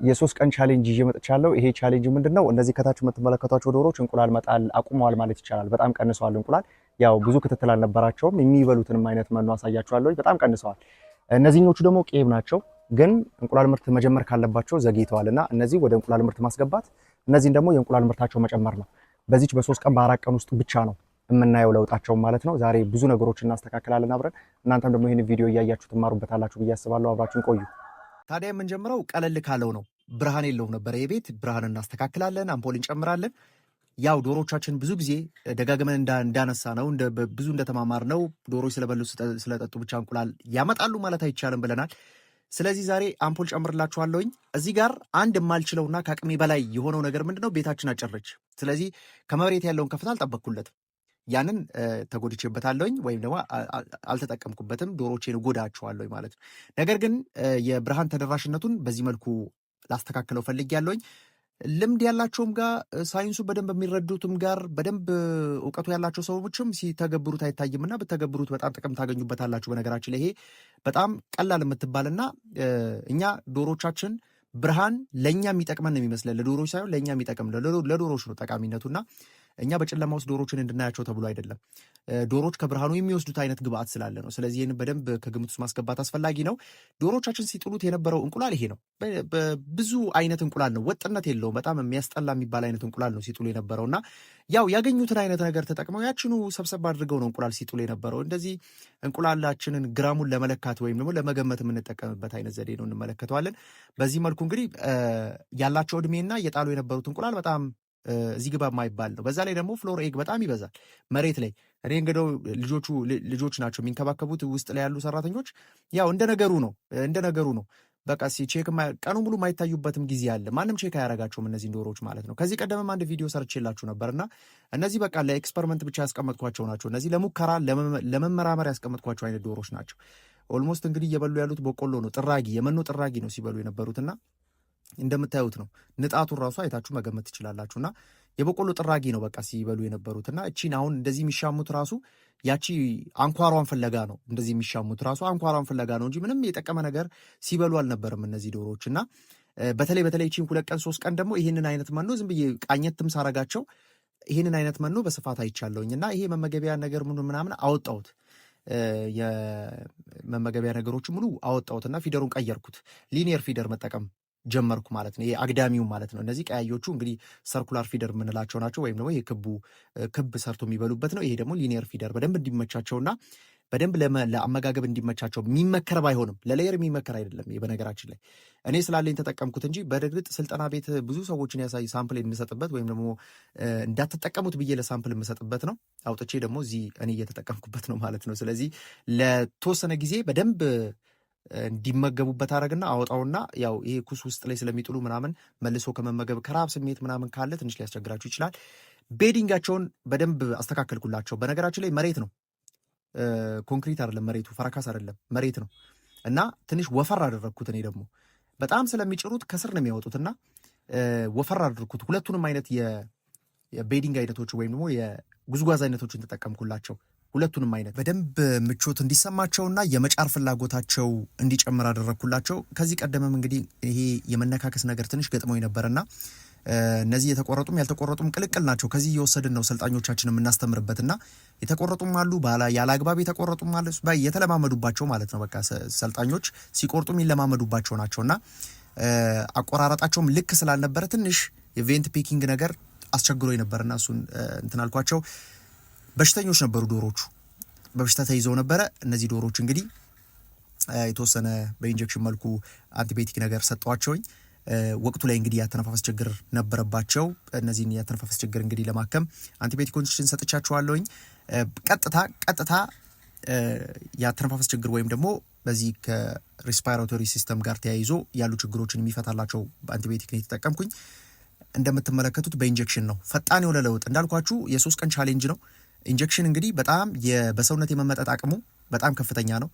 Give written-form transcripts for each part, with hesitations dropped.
የ3 ቀን challenge ይዤ መጥቻለሁ። ይሄ challenge ምንድን ነው? እነዚህ ከታች የምትመለከቷቸው ዶሮዎች እንቁላል መጣል አቁመዋል ማለት ይቻላል። በጣም ቀንሰዋል። እንቁላል ያው ብዙ ክትትል አልነበራቸውም። የሚበሉትንም አይነት መኖ አሳያችኋለሁ። በጣም ቀንሰዋል። እነዚህኞቹ ደግሞ ቄብ ናቸው፣ ግን እንቁላል ምርት መጀመር ካለባቸው ዘግይተዋል እና እነዚህ ወደ እንቁላል ምርት ማስገባት፣ እነዚህን ደግሞ የእንቁላል ምርታቸው መጨመር ነው። በዚች በ3 ቀን በ4 ቀን ውስጥ ብቻ ነው የምናየው ለውጣቸውን ማለት ነው። ዛሬ ብዙ ነገሮች እናስተካክላለን አብረን። እናንተም ደግሞ ይህን ቪዲዮ እያያችሁ ትማሩበታላችሁ ብዬ አስባለሁ። አብራችሁን ቆዩ። ታዲያ የምንጀምረው ቀለል ካለው ነው። ብርሃን የለውም ነበረ የቤት ብርሃን እናስተካክላለን፣ አምፖል እንጨምራለን። ያው ዶሮቻችን ብዙ ጊዜ ደጋግመን እንዳነሳነው፣ ብዙ እንደተማማርነው ዶሮች ስለበሉ ስለጠጡ ብቻ እንቁላል ያመጣሉ ማለት አይቻልም ብለናል። ስለዚህ ዛሬ አምፖል ጨምርላችኋለሁኝ። እዚህ ጋር አንድ የማልችለውና ከአቅሜ በላይ የሆነው ነገር ምንድነው? ቤታችን አጭር ነች። ስለዚህ ከመሬት ያለውን ከፍታ አልጠበቅኩለትም። ያንን ተጎድቼበታለሁኝ ወይም ደግሞ አልተጠቀምኩበትም። ዶሮቼን እጎዳቸዋለሁኝ ማለት ነው። ነገር ግን የብርሃን ተደራሽነቱን በዚህ መልኩ ላስተካክለው ፈልጌያለሁኝ። ልምድ ያላቸውም ጋር፣ ሳይንሱ በደንብ የሚረዱትም ጋር፣ በደንብ እውቀቱ ያላቸው ሰዎችም ሲተገብሩት አይታይምና ብተገብሩት በጣም ጥቅም ታገኙበታላችሁ። በነገራችን ላይ ይሄ በጣም ቀላል የምትባልና እኛ ዶሮቻችን ብርሃን ለእኛ የሚጠቅመን ነው የሚመስለን፣ ለዶሮች ሳይሆን ለእኛ የሚጠቅም ለዶሮች ነው ጠቃሚነቱና እኛ በጨለማ ውስጥ ዶሮችን እንድናያቸው ተብሎ አይደለም። ዶሮች ከብርሃኑ የሚወስዱት አይነት ግብአት ስላለ ነው። ስለዚህ ይህን በደንብ ከግምት ውስጥ ማስገባት አስፈላጊ ነው። ዶሮቻችን ሲጥሉት የነበረው እንቁላል ይሄ ነው። ብዙ አይነት እንቁላል ነው፣ ወጥነት የለውም። በጣም የሚያስጠላ የሚባል አይነት እንቁላል ነው ሲጥሉ የነበረው እና ያው ያገኙትን አይነት ነገር ተጠቅመው ያችኑ ሰብሰብ አድርገው ነው እንቁላል ሲጥሉ የነበረው። እንደዚህ እንቁላላችንን ግራሙን ለመለካት ወይም ደግሞ ለመገመት የምንጠቀምበት አይነት ዘዴ ነው፣ እንመለከተዋለን። በዚህ መልኩ እንግዲህ ያላቸው እድሜና እየጣሉ የነበሩት እንቁላል በጣም እዚህ ግባ የማይባል ነው። በዛ ላይ ደግሞ floor egg በጣም ይበዛል መሬት ላይ። እኔ እንግዲህ ልጆቹ ልጆች ናቸው የሚንከባከቡት ውስጥ ላይ ያሉ ሰራተኞች፣ ያው እንደ ነገሩ ነው እንደ ነገሩ ነው። በቃ check ቀኑ ሙሉ የማይታዩበትም ጊዜ አለ። ማንም check አያደርጋቸውም እነዚህን ዶሮዎች ማለት ነው። ከዚህ ቀደምም አንድ ቪዲዮ ሰርቼላችሁ ነበርና እነዚህ በቃ ለ experiment ብቻ ያስቀመጥኳቸው ናቸው። እነዚህ ለሙከራ ለመመራመር ያስቀመጥኳቸው አይነት ዶሮዎች ናቸው። Almost እንግዲህ እየበሉ ያሉት በቆሎ ነው፣ ጥራጊ፣ የመኖ ጥራጊ ነው ሲበሉ የነበሩትና እንደምታዩት ነው። ንጣቱን ራሱ አይታችሁ መገመት ትችላላችሁ። እና የበቆሎ ጥራጊ ነው በቃ ሲበሉ የነበሩት እና እቺን አሁን እንደዚህ የሚሻሙት ራሱ ያቺ አንኳሯን ፍለጋ ነው። እንደዚህ የሚሻሙት ራሱ አንኳሯን ፍለጋ ነው እንጂ ምንም የጠቀመ ነገር ሲበሉ አልነበረም እነዚህ ዶሮዎች። እና በተለይ በተለይ እቺን 2 ቀን 3 ቀን ደግሞ ይህንን አይነት መኖ ዝም ብዬ ቃኘትም ሳረጋቸው ይህንን አይነት መኖ በስፋት አይቻለሁኝ እና ይሄ መመገቢያ ነገር ምኑ ምናምን አወጣሁት። የመመገቢያ ነገሮች ሙሉ አወጣሁትና feeder ኡን ቀየርኩት። Linear feeder መጠቀም ጀመርኩ ማለት ነው። ይሄ አግዳሚው ማለት ነው። እነዚህ ቀያዮቹ እንግዲህ circular feeder የምንላቸው ናቸው፣ ወይም ደግሞ ይሄ ክቡ ክብ ሰርቶ የሚበሉበት ነው። ይሄ ደግሞ linear feeder በደንብ እንዲመቻቸውና በደንብ ለአመጋገብ እንዲመቻቸው የሚመከር ባይሆንም ለ layer የሚመከር አይደለም። ይሄ በነገራችን ላይ እኔ ስላለኝ ተጠቀምኩት እንጂ በእርግጥ ስልጠና ቤት ብዙ ሰዎችን ያሳይ sample የምሰጥበት ወይም ደግሞ እንዳትጠቀሙት ብዬ ለ sample የምሰጥበት ነው። አውጥቼ ደግሞ እዚህ እኔ እየተጠቀምኩበት ነው ማለት ነው። ስለዚህ ለተወሰነ ጊዜ በደንብ እንዲመገቡበት አደረግና አወጣውና ያው ይሄ ኩስ ውስጥ ላይ ስለሚጥሉ ምናምን መልሶ ከመመገብ ከረሃብ ስሜት ምናምን ካለ ትንሽ ሊያስቸግራችሁ ይችላል። Bedding ኣቸውን በደንብ አስተካከልኩላቸው። በነገራችን ላይ መሬት ነው፣ ኮንክሪት አይደለም፣ መሬቱ ፈረካስ አይደለም፣ መሬት ነው እና ትንሽ ወፈር አደረግኩት። እኔ ደግሞ በጣም ስለሚጭሩት ከስር ነው የሚያወጡትና ወፈር አደረግኩት። ሁለቱንም አይነት የ bedding አይነቶች ወይም ደግሞ የጉዝጓዝ አይነቶችን ተጠቀምኩላቸው። ሁለቱንም አይነት በደንብ ምቾት እንዲሰማቸውና የመጫር ፍላጎታቸው እንዲጨምር አደረግኩላቸው። ከዚህ ቀደምም እንግዲህ ይሄ የመነካከስ ነገር ትንሽ ገጥሞኝ ነበርና እነዚህ የተቆረጡም ያልተቆረጡም ቅልቅል ናቸው። ከዚህ እየወሰድን ነው ሰልጣኞቻችን የምናስተምርበትና የተቆረጡም አሉ፣ ያለ አግባብ የተቆረጡም አሉ። የተለማመዱባቸው ማለት ነው። በቃ ሰልጣኞች ሲቆርጡ የሚለማመዱባቸው ናቸውና አቆራረጣቸውም ልክ ስላልነበረ ትንሽ የ vent pecking ነገር አስቸግሮ ነበርና እሱን እንትን አልኳቸው። በሽተኞች ነበሩ ዶሮቹ፣ በበሽታ ተይዘው ነበረ። እነዚህ ዶሮች እንግዲህ የተወሰነ በ injection መልኩ አንቲባዮቲክ ነገር ሰጠዋቸውኝ። ወቅቱ ላይ እንግዲህ ያተነፋፈስ ችግር ነበረባቸው። እነዚህን ያተነፋፈስ ችግር እንግዲህ ለማከም አንቲባዮቲኮችን ሰጥቻቸዋለሁኝ። ቀጥታ ቀጥታ የአተነፋፈስ ችግር ወይም ደግሞ በዚህ ከ respiratory system ጋር ተያይዞ ያሉ ችግሮችን የሚፈታላቸው አንቲባዮቲክ ነው የተጠቀምኩኝ። እንደምትመለከቱት በ injection ነው። ፈጣን የሆነ ለውጥ እንዳልኳችሁ የ3 ቀን challenge ነው። Injection እንግዲህ በጣም በሰውነት የመመጠጥ አቅሙ በጣም ከፍተኛ ነው።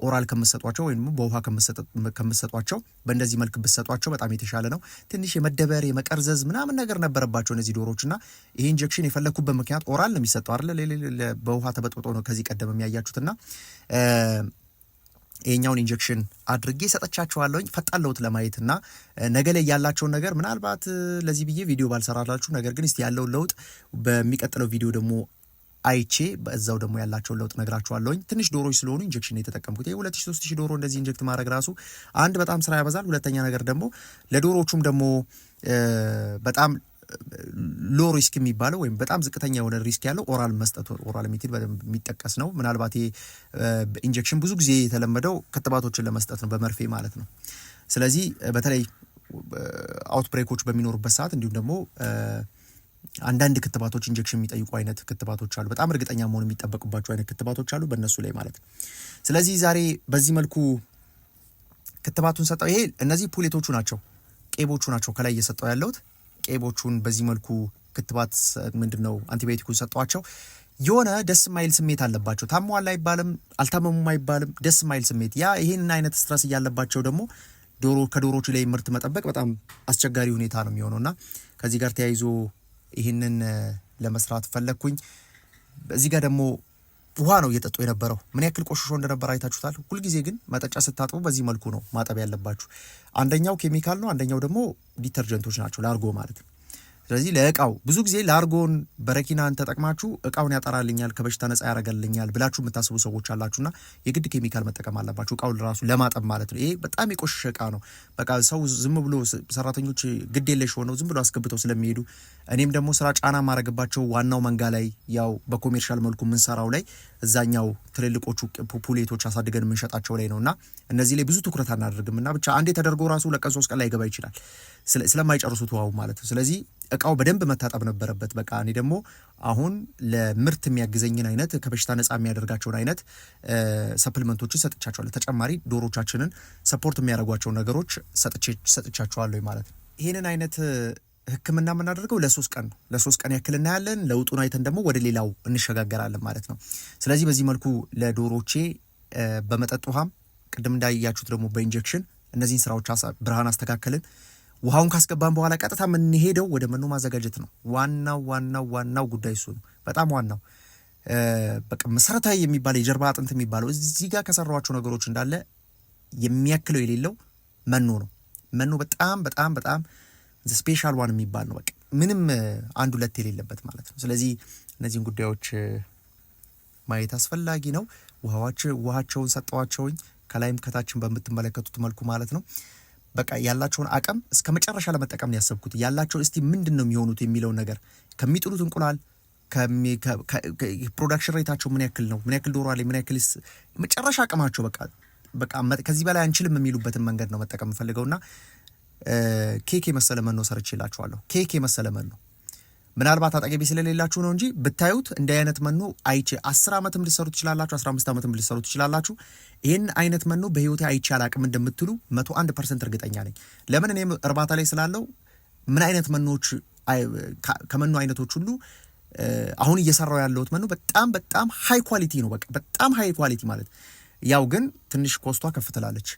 Oral ከምትሰጧቸው ወይም በውሃ ከምትሰጧቸው በእንደዚህ መልክ ብትሰጧቸው በጣም የተሻለ ነው። ትንሽ የመደበር የመቀርዘዝ ምናምን ነገር ነበረባቸው እነዚህ ዶሮች እና ይሄ injection የፈለግኩበት ምክንያት oral ነው የሚሰጠው አይደለ? በውሃ ተበጥብጦ ነው ከዚህ ቀደም የሚያያችሁትና ይሄኛውን injection አድርጌ ሰጠቻቸዋለሁኝ። ፈጣን ለውጥ ለማየት እና ነገ ላይ ያላቸውን ነገር ምናልባት ለዚህ ብዬ ቪዲዮ ባልሰራላችሁ፣ ነገር ግን እስቲ ያለውን ለውጥ በሚቀጥለው ቪዲዮ ደግሞ አይቼ በዛው ደግሞ ያላቸውን ለውጥ ነግራችኋለሁኝ። ትንሽ ዶሮች ስለሆኑ injection የተጠቀምኩት ይሄ 2000 3000 ዶሮ እንደዚህ inject ማድረግ ራሱ አንድ በጣም ስራ ያበዛል። ሁለተኛ ነገር ደግሞ ለዶሮቹም ደግሞ በጣም low risk የሚባለው ወይም በጣም ዝቅተኛ የሆነ risk ያለው oral መስጠት፣ oral method በደንብ የሚጠቀስ ነው። ምናልባት injection ብዙ ጊዜ የተለመደው ክትባቶችን ለመስጠት ነው፣ በመርፌ ማለት ነው። ስለዚህ በተለይ outbreak ኦች በሚኖሩበት ሰዓት እንዲሁም ደግሞ አንዳንድ ክትባቶች injection የሚጠይቁ አይነት ክትባቶች አሉ። በጣም እርግጠኛ መሆን የሚጠበቅባቸው አይነት ክትባቶች አሉ በእነሱ ላይ ማለት ነው። ስለዚህ ዛሬ በዚህ መልኩ ክትባቱን ሰጠው። ይሄ እነዚህ pullet ኦቹ ናቸው፣ ቄቦቹ ናቸው ከላይ እየሰጠው ያለሁት። ቄቦቹን በዚህ መልኩ ክትባት፣ ምንድን ነው፣ አንቲባዮቲኩን ሰጠዋቸው። የሆነ ደስ የማይል ስሜት አለባቸው። ታመዋል አይባልም፣ አልታመሙም አይባልም። ደስ የማይል ስሜት፣ ያ ይሄንን አይነት stress እያለባቸው ደግሞ ዶሮ ከዶሮቹ ላይ ምርት መጠበቅ በጣም አስቸጋሪ ሁኔታ ነው የሚሆነው እና ከዚህ ጋር ተያይዞ ይህንን ለመስራት ፈለግኩኝ። እዚህ ጋር ደግሞ ውሃ ነው እየጠጡ የነበረው። ምን ያክል ቆሽሾ እንደነበር አይታችሁታል። ሁልጊዜ ግን መጠጫ ስታጥቡ በዚህ መልኩ ነው ማጠብ ያለባችሁ። አንደኛው ኬሚካል ነው፣ አንደኛው ደግሞ detergent ኦች ናቸው፣ ላርጎ ማለት ነው። ስለዚህ ለእቃው ብዙ ጊዜ ላርጎን በረኪናን ተጠቅማችሁ እቃውን ያጠራልኛል፣ ከበሽታ ነጻ ያደርገልኛል ብላችሁ የምታስቡ ሰዎች አላችሁና የግድ ኬሚካል መጠቀም አለባችሁ እቃውን ራሱ ለማጠብ ማለት ነው። ይሄ በጣም የቆሸሸ እቃ ነው። በቃ ሰው ዝም ብሎ፣ ሰራተኞች ግድ የለሽ ሆነው ዝም ብሎ አስገብተው ስለሚሄዱ፣ እኔም ደግሞ ስራ ጫና ማድረግባቸው ዋናው መንጋ ላይ፣ ያው በ commercial መልኩ የምንሰራው ላይ፣ እዛኛው ትልልቆቹ pullet ኦች አሳድገን የምንሸጣቸው ላይ ነው እና እነዚህ ላይ ብዙ ትኩረት አናደርግም እና ብቻ አንዴ ተደርጎ ራሱ 2 ቀን 3 ቀን ላይ ይገባ ይችላል፣ ስለማይጨርሱት ውሃው ማለት ነው። ስለዚህ እቃው በደንብ መታጠብ ነበረበት። በቃ እኔ ደግሞ አሁን ለምርት የሚያግዘኝን አይነት፣ ከበሽታ ነጻ የሚያደርጋቸውን አይነት supplement ኦችን ሰጥቻቸዋለሁ። ተጨማሪ ዶሮቻችንን support የሚያደርጓቸውን ነገሮች ሰጥቻቸዋለሁ ማለት ነው። ይህንን አይነት ሕክምና የምናደርገው ለ3 ቀን ነው። ለ3 ቀን ያክል እናያለን። ለውጡን አይተን ደግሞ ወደ ሌላው እንሸጋገራለን ማለት ነው። ስለዚህ በዚህ መልኩ ለዶሮቼ በመጠጥ ውሃም፣ ቅድም እንዳያችሁት ደግሞ በ injection እነዚህን ስራዎች ብርሃን አስተካከልን። ውሃውን ካስገባን በኋላ ቀጥታ የምንሄደው ወደ መኖ ማዘጋጀት ነው። ዋናው ዋናው ዋናው ጉዳይ እሱ ነው። በጣም ዋናው፣ በቃ መሰረታዊ የሚባለው፣ የጀርባ አጥንት የሚባለው፣ እዚህ ጋር ከሰራኋቸው ነገሮች እንዳለ የሚያክለው የሌለው መኖ ነው። መኖ በጣም በጣም በጣም special one የሚባል ነው። በቃ ምንም አንድ ሁለት የሌለበት ማለት ነው። ስለዚህ እነዚህን ጉዳዮች ማየት አስፈላጊ ነው። ውሃቸውን ሰጠዋቸውኝ ከላይም ከታችን በምትመለከቱት መልኩ ማለት ነው። በቃ ያላቸውን አቅም እስከ መጨረሻ ለመጠቀም ነው ያሰብኩት። ያላቸው እስቲ ምንድን ነው የሚሆኑት የሚለውን ነገር፣ ከሚጥሉት እንቁላል production rate ኣቸው ምን ያክል ነው፣ ምን ያክል ዶሮ አለ፣ ምን ያክል መጨረሻ አቅማቸው በቃ ከዚህ በላይ አንችልም የሚሉበትን መንገድ ነው መጠቀም የምፈልገውና ኬክ የመሰለ መኖ ሰርቼላችኋለሁ። ኬክ የመሰለ መኖ፣ ምናልባት አጠገቤ ስለሌላችሁ ነው እንጂ ብታዩት እንዲህ አይነት መኖ አይቼ፣ 10 ዓመትም ልትሰሩ ትችላላችሁ፣ 15 ዓመትም ልትሰሩ ትችላላችሁ። ይህን አይነት መኖ በህይወቴ አይቼ አላቅም እንደምትሉ 101% እርግጠኛ ነኝ። ለምን? እኔም እርባታ ላይ ስላለው ምን አይነት መኖች፣ ከመኖ አይነቶች ሁሉ አሁን እየሰራው ያለሁት መኖ በጣም በጣም high quality ነው። በቃ በጣም high quality ማለት ያው ግን ትንሽ cost ኧ ከፍ ትላለች።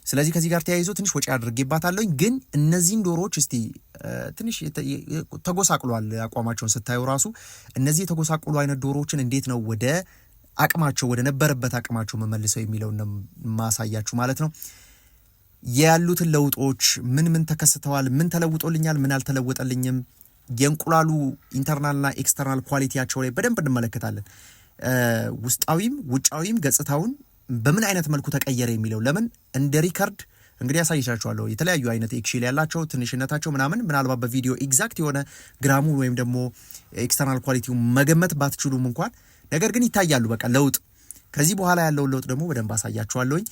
ስለዚህ ከዚህ ጋር ተያይዞ ትንሽ ወጪ አድርጌባታለሁኝ። ግን እነዚህን ዶሮዎች እስቲ ትንሽ ተጎሳቅሏል አቋማቸውን ስታዩ ራሱ፣ እነዚህ የተጎሳቆሉ አይነት ዶሮዎችን እንዴት ነው ወደ አቅማቸው፣ ወደ ነበረበት አቅማቸው መመልሰው የሚለውን ነው ማሳያችሁ ማለት ነው። ያሉትን ለውጦች፣ ምን ምን ተከስተዋል፣ ምን ተለውጦልኛል፣ ምን አልተለወጠልኝም፣ የእንቁላሉ internal ና external quality ያቸው ላይ በደንብ እንመለከታለን። ውስጣዊም ውጫዊም ገጽታውን በምን አይነት መልኩ ተቀየረ የሚለው፣ ለምን እንደ record እንግዲህ ያሳይቻችኋለሁ። የተለያዩ አይነት eggshell ያላቸው ትንሽነታቸው ምናምን፣ ምናልባት በቪዲዮ exact የሆነ ግራሙ ወይም ደግሞ external quality ው መገመት ባትችሉም እንኳን ነገር ግን ይታያሉ። በቃ ለውጥ፣ ከዚህ በኋላ ያለውን ለውጥ ደግሞ በደንብ አሳያችኋለሁኝ።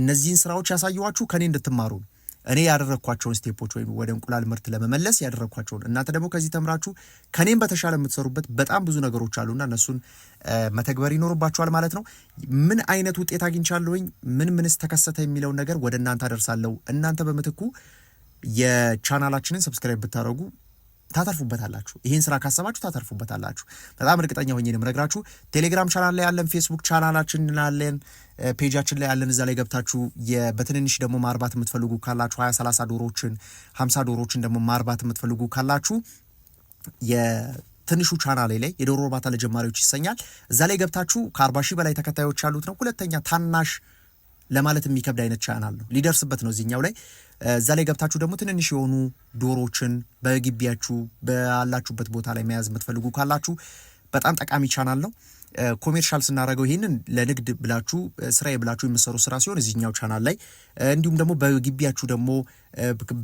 እነዚህን ስራዎች ያሳየኋችሁ ከኔ እንድትማሩ ነው። እኔ ያደረግኳቸውን step ኦች ወይም ወደ እንቁላል ምርት ለመመለስ ያደረግኳቸውን፣ እናንተ ደግሞ ከዚህ ተምራችሁ ከኔም በተሻለ የምትሰሩበት በጣም ብዙ ነገሮች አሉና እነሱን መተግበር ይኖርባችኋል ማለት ነው። ምን አይነት ውጤት አግኝቻለሁኝ፣ ምን ምንስ ተከሰተ የሚለውን ነገር ወደ እናንተ አደርሳለሁ። እናንተ በምትኩ የ channel ኣችንን subscribe ብታደርጉ ታተርፉበታላችሁ። ይህን ስራ ካሰባችሁ ታተርፉበታላችሁ። በጣም እርግጠኛ ሆኜ ነው የምነግራችሁ። ቴሌግራም ቻናል ላይ ያለን፣ ፌስቡክ ቻናላችን አለን፣ page ኣችን ላይ ያለን፣ እዛ ላይ ገብታችሁ በትንንሽ ደግሞ ማርባት የምትፈልጉ ካላችሁ፣ 20 30 ዶሮችን፣ 50 ዶሮችን ደግሞ ማርባት የምትፈልጉ ካላችሁ የትንሹ ቻናሌ ላይ የዶሮ እርባታ ለጀማሪዎች ይሰኛል። እዛ ላይ ገብታችሁ፣ ከ40 ሺህ በላይ ተከታዮች ያሉት ነው። ሁለተኛ ታናሽ ለማለት የሚከብድ አይነት ቻናል ነው። ሊደርስበት ነው እዚህኛው ላይ። እዛ ላይ ገብታችሁ ደግሞ ትንንሽ የሆኑ ዶሮችን በግቢያችሁ ባላችሁበት ቦታ ላይ መያዝ የምትፈልጉ ካላችሁ በጣም ጠቃሚ ቻናል ነው። Commercial ስናደርገው ይህንን ለንግድ ብላችሁ ስራዬ ብላችሁ የምትሰሩ ስራ ሲሆን እዚህኛው ቻናል ላይ፣ እንዲሁም ደግሞ በግቢያችሁ ደግሞ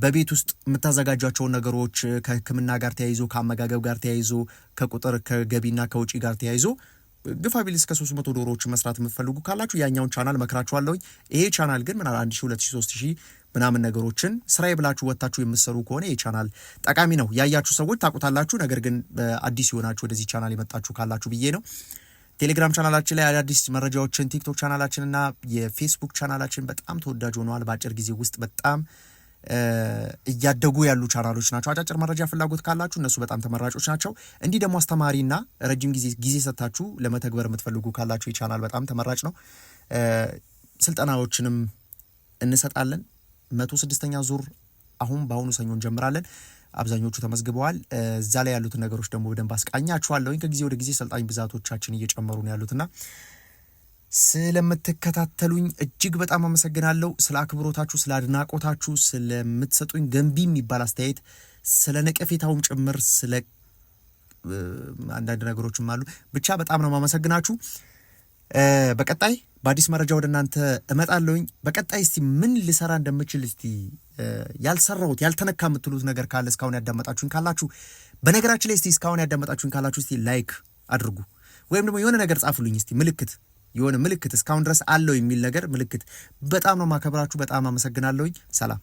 በቤት ውስጥ የምታዘጋጇቸውን ነገሮች ከሕክምና ጋር ተያይዞ፣ ከአመጋገብ ጋር ተያይዞ፣ ከቁጥር ከገቢና ከውጪ ጋር ተያይዞ ግፋ ቢል እስከ 300 ዶሮዎች መስራት የምትፈልጉ ካላችሁ ያኛውን ቻናል መክራችኋለሁኝ። ይሄ ቻናል ግን ምናልባት 1000፣ 2000፣ 3000 ምናምን ነገሮችን ስራዬ ብላችሁ ወጥታችሁ የምትሰሩ ከሆነ ይሄ ቻናል ጠቃሚ ነው። ያያችሁ ሰዎች ታውቁታላችሁ። ነገር ግን አዲስ የሆናችሁ ወደዚህ ቻናል የመጣችሁ ካላችሁ ብዬ ነው። ቴሌግራም ቻናላችን ላይ አዳዲስ መረጃዎችን፣ ቲክቶክ ቻናላችን እና የፌስቡክ ቻናላችን በጣም ተወዳጅ ሆነዋል። በአጭር ጊዜ ውስጥ በጣም እያደጉ ያሉ ቻናሎች ናቸው። አጫጭር መረጃ ፍላጎት ካላችሁ እነሱ በጣም ተመራጮች ናቸው። እንዲህ ደግሞ አስተማሪና ረጅም ጊዜ ጊዜ ሰጥታችሁ ለመተግበር የምትፈልጉ ካላችሁ የቻናል በጣም ተመራጭ ነው። ስልጠናዎችንም እንሰጣለን። 106ኛ ዙር አሁን በአሁኑ ሰኞ እንጀምራለን። አብዛኞቹ ተመዝግበዋል። እዛ ላይ ያሉትን ነገሮች ደግሞ በደንብ አስቃኛችኋለሁኝ። ከጊዜ ወደ ጊዜ ሰልጣኝ ብዛቶቻችን እየጨመሩ ነው ያሉትና ስለምትከታተሉኝ እጅግ በጣም አመሰግናለሁ። ስለ አክብሮታችሁ፣ ስለ አድናቆታችሁ፣ ስለምትሰጡኝ ገንቢ የሚባል አስተያየት፣ ስለ ነቀፌታውም ጭምር፣ ስለ አንዳንድ ነገሮችም አሉ። ብቻ በጣም ነው የማመሰግናችሁ። በቀጣይ በአዲስ መረጃ ወደ እናንተ እመጣለሁኝ። በቀጣይ እስቲ ምን ልሰራ እንደምችል፣ እስቲ ያልሰራሁት ያልተነካ የምትሉት ነገር ካለ፣ እስካሁን ያዳመጣችሁኝ ካላችሁ፣ በነገራችን ላይ እስቲ እስካሁን ያዳመጣችሁኝ ካላችሁ እስቲ like አድርጉ ወይም ደግሞ የሆነ ነገር ጻፉልኝ እስቲ፣ ምልክት፣ የሆነ ምልክት፣ እስካሁን ድረስ አለው የሚል ነገር ምልክት። በጣም ነው ማከብራችሁ። በጣም አመሰግናለሁኝ። ሰላም።